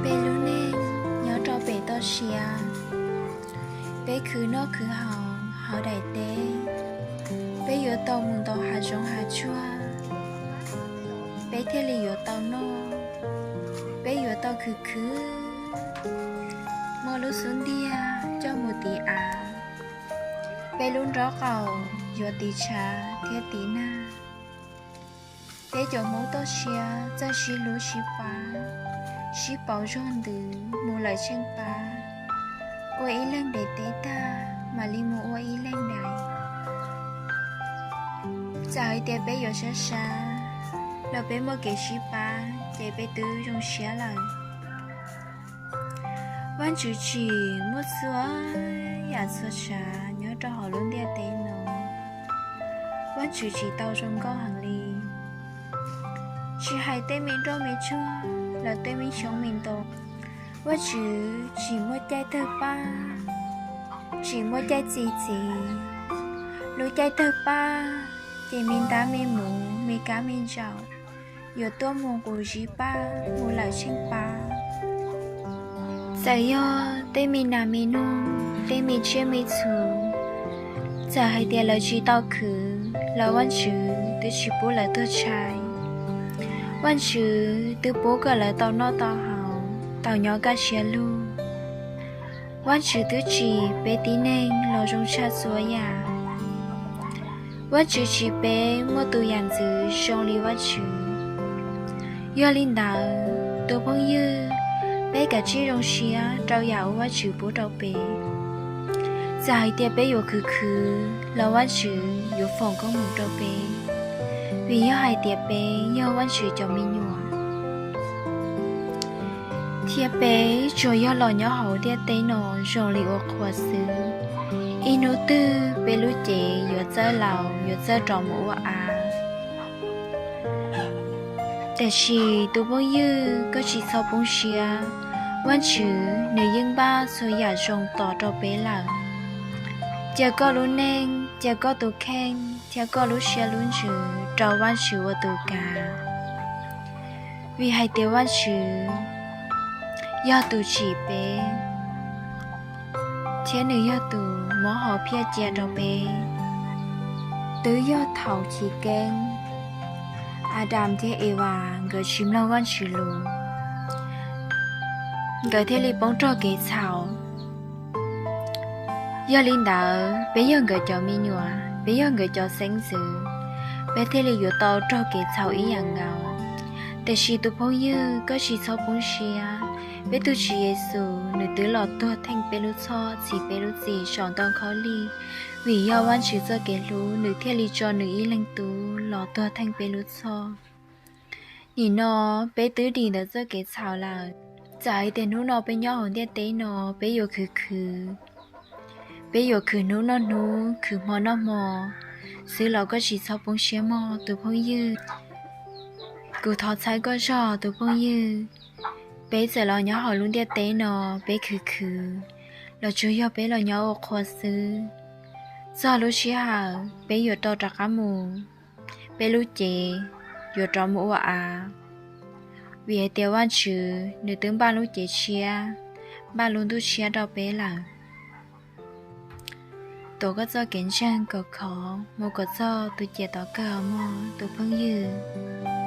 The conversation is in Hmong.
Peb lub neej nyob rau pem toj siab, peb khwv noj khwv haus hauv daim teb, peb yuav tau mus ntaus hav zoov hav tsuag, peb thiaj li yuav tau noj, peb yuav tau khwv khwv muaj lub xub ntiag coj mus tiv av, peb lub nraub qaum yuav tiv tshav thiab tiv nag. Peb cov Hmoob toj siab txawj sib hlub sib pab, sib pauv zog ntws mus lawm tsheej pab, ua ib leeg daim teb tag mam li mus ua ib leeg daim. Txawm hais tias peb yuav sab sab los peb muaj kev sib pab ces peb twb zoo siab lawm. Vajtswv tsim muaj txhua yam txhua tsav nyob rau hauv lub ntiaj teb no. Vajtswv tsim tau zoo nkauj heev li, tsis hais tej me nroj me tsuag los tej me xyoob me ntoo. Vajtswv tsim muaj caij tawg paj, tsim muaj caij txi txiv. Lub caij tawg paj ces me ntab me muv me kab me ntsaum yuav tuaj mus nqus zib paj mus lawm tsheej pab. Txawm yog tej me nas me noog, tej me tsiaj me txhu, txawm hais tias lawv tsis tau khwv los Vajtswv twb tsis pub lawv tuag tshais. Vajtswv twb pub kom lawv tau noj tau haus, tau nyob kaj siab lug. Vajtswv twb tsim peb tib neeg los zoo tshaj txhua yam. Vajtswv tsim peb muaj tus yam ntxwv zoo li Vajtswv. Yog li ntawd, tus phooj ywg, peb kav tsij zoo siab rau yam uas Vajtswv pub rau peb. Txawm hais tias peb yuav khwv khwv los Vajtswv yuav foom koob hmoov rau peb, vim yog hais tias peb yog Vajtswv cov me nyuam. Thiab peb tsuas yog los nyob hauv ntiaj teb no zoo li ua qhua xwb. Ib hnub twg peb lub cev yuav txawj laus, yuav txawj rov mus ua av. Tiam sis tus phooj ywg, koj tsis txhob poob siab, Vajtswv nws yeej npaj txhua yam zoo tos rau peb lawm. Cia koj lub neej, cia koj tus kheej thiab koj lub siab lub ntsws rau Vajtswv ua tus kav. Vim hais tias Vajtswv yog tus tsim peb, thiab nws yog tus muab hom phiaj cia rau peb. Twb yog thaum chiv keeb, Adam thiab Evas nkawd tsis mloog Vajtswv lus, nkawd thiaj li poob raug kev txhaum. Yog li ntawd, peb yog nkawd cov me nyuam, peb yog nkawd cov xeeb ntxwv, peb thiaj li yuav tau raug kev txhaum ib yam nkaus. Tiam sis tus phooj ywg, koj tsis txhob poob siab. Peb tus Tswv Yexus nws twb los tuag theej peb lub txhoj, txhiv peb lub txim saum ntoo khaub lig. Vim yog Vajtswv txoj kev hlub, nws thiaj li tso nws ib leeg tub los tuag theej peb lub txhoj. Nim no peb twb dim ntawm txoj kev txhaum lawm. Txawm hais tias hnub no peb nyob hauv ntiaj teb no, peb yuav khwv khwv, peb yuav khwv hnub noj hnub, khwv hmo noj hmo xwb los koj tsis txhob poob siab mog tus phooj ywg. Kuv thov txhawb koj zog tus phooj ywg. Peb txawm los nyob hauv lub ntiaj teb no, peb khwv khwv los tsuas yog peb los nyob ua qhua xwb. Txog lub sij hawm peb yuav tau rov qab mus, peb lub cev yuav rov mus ua av. Vim hais tias Vajtswv nws twb npaj lub cev tshiab, npaj lub ntuj tshiab rau peb lawm. Tuav koj txoj kev ntseeg kom khov mus kom txog tus ciam tom kawg mog tus phooj ywg.